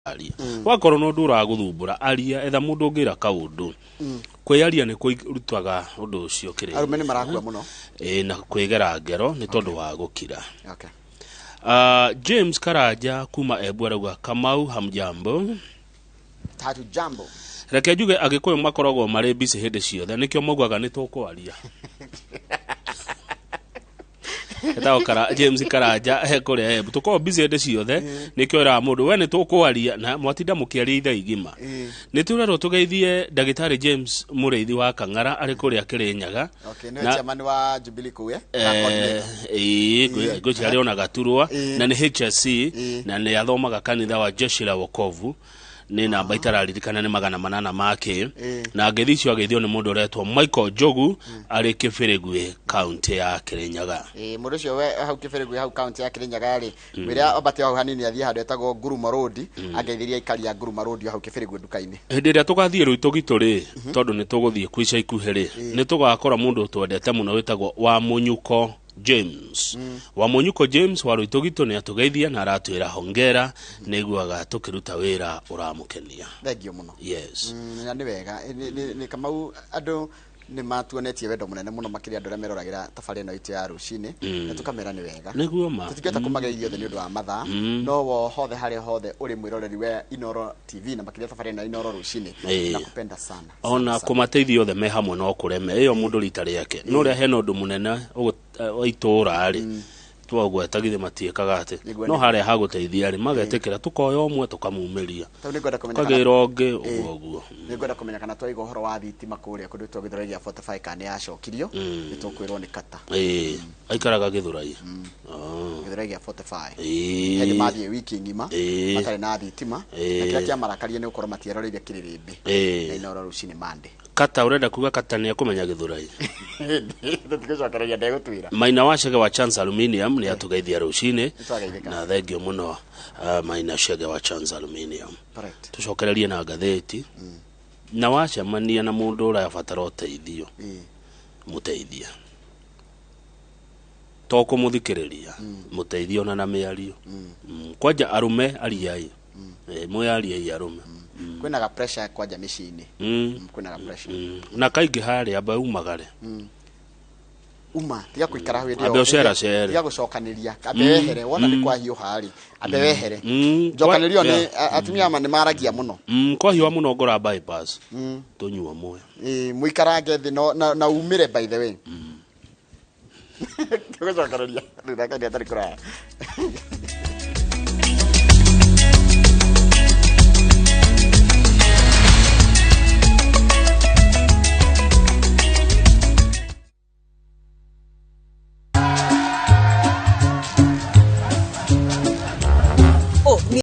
Aria wakorwo na ũndũ ũragũthumbũra, aria, etha mũndũ ũngĩra kaũndũ. Kwĩyaria nĩ kũrutaga ũndũ ũcio kĩrĩa Arũme nĩ marakua mũno. Ĩ, na kwĩgera ngero nĩ tondũ wa gũkira. James Karanja kuma Embu arauga, "Kamau, hamjambo?" Tatu jambo. Reke njuge Agĩkũyũ makoragwo marĩ busy hĩndĩ ciothe, nĩkĩo maugaga nĩ tũkwaria. Etagwo James Karanja he kũrĩa Embu. Tũkoragwo busy hĩndĩ ciothe, nĩkĩo ĩraga mũndũ we nĩ tũkwaria na mwatinda mũkĩaria ithaa igima. Nĩ tũrerwo tũgeithie ndagĩtarĩ James Mũrĩithi wa Kang'ara arĩ kũrĩa Kĩrĩnyaga. Okay, nĩwe chairman wa Jubilee kũu, eh? Na coordinator. Ĩĩ, ngwĩciria arĩ ona gaturwa na nĩ HSC na nĩ athomaga kanitha wa Jeshi la Wokovu, nĩ namba itararirikana nĩ 800 make. Na ngeithi icio ageithio nĩ mũndũ ũretwo Michael Njogu arĩ Kĩbĩrĩgui, kaunti ya Kĩrĩnyaga. Ĩĩ, mũndũ ũcio we hau Kĩbĩrĩgui, hau kaunti ya Kĩrĩnyaga rĩ, mwĩre ambate hau hanini athiĩ handũ etagwo Ngurumo Road, angeithĩria aikari a Ngurumo Road hau Kĩbĩrĩgui nduka-inĩ. Hĩndĩ ĩrĩa tũgathiĩ Rũitũ rĩ, tondũ nĩ tũgũthiĩ kuo ica ikuhĩ rĩ, nĩ tũgakora mũndũ twendete mũno wĩtagwo wa Mũnyuko James. Wa Mũnyuko James wa Rũitũ Gitũ nĩ atũgeithia na aratwĩra hongera, nĩ iguaga tũkĩruta wĩra ũramũkenia. Thengiũ mũno. Yes. Na nĩ wega. Nĩ Kamau, andũ nĩ matuonetie wendo mũnene mũno, makĩria andũ arĩa meroragĩra tabarĩra ĩno itũ ya rũcinĩ, na tũkamera nĩ wega. Nĩguo ma. Tũtingĩhota kũmageithia othe nĩ ũndũ wa mathaa, no wo hothe harĩa hothe ũrĩ mwĩroreri wa Inoro TV na makĩria tabarĩra ĩno ya Inoro rũcinĩ, nakupenda sana ona sana, sana. Kũmateithia othe me hamwe no kũreme ĩyo mũndũ rita rĩake, no ũrĩa hena ũndũ mũnene wa itũũra rĩ, twagweta githĩ matiĩkaga atĩ no harĩa hagũteithia rĩ, magetĩkĩra tũkoya ũmwe tũkamumĩria, Tondũ nĩngwenda kũmenya kana tũkagĩra ũngĩ ũguo ũguo. Nĩngwenda kũmenya kana twaiga ũhoro wa thitima kũrĩa kũndũ twa Gĩthũrai gĩa 45 kana nĩ yacokirio. Nĩ tũkwĩrwo nĩ kata. Ĩĩ, aikaraga Gĩthũrai. Oh. Gĩthũrai gĩa 45. Hĩndĩ mathiĩ wiki ng'ima matarĩ na thitima, na kĩrĩa kĩamarakaria nĩ gũkorwo matieroreire kĩrĩrĩmbĩ na Inoro rũcinĩ Monday. Kata ũrenda kuga kata nĩ akũmenya Gĩthũrai? Tũtigũcokereria, ndegũtwĩra. Maina wa Chege wa Chance Aluminium nĩ atũgeithia rũcinĩ. Nĩtwageithĩka. Na thengio mũno, Maina Chege wa Chance Aluminium. Tũcokererie na ngathĩti, na wacemania na mũndũ ũrabatara ũteithio, mũteithie, to kũmũthikĩrĩria, mũteithie ona na mĩario. Kwanja arũme ariai. Mwĩyariai arũme. Kwĩna ga pressure kwanja mĩciĩ-inĩ. Kwĩna ga pressure. Na kaingĩ harĩa amba umagare. Uma, tiga kũikara hau hĩndĩ Ambe ĩyo. ũceracere. Tiga gũcokanĩria, ambe wehere. Wona nĩ kwahiũha rĩ, ambe wehere. Njokanĩrio nĩ atumia ma nĩ maragia mũno. Kwahiũha mũno ngora bypass tũnyua mwe. Ĩĩ, mũikarange thĩ no, na umĩre. By the way, tũgũcokereria thutha kahinda gatarĩ kũraya.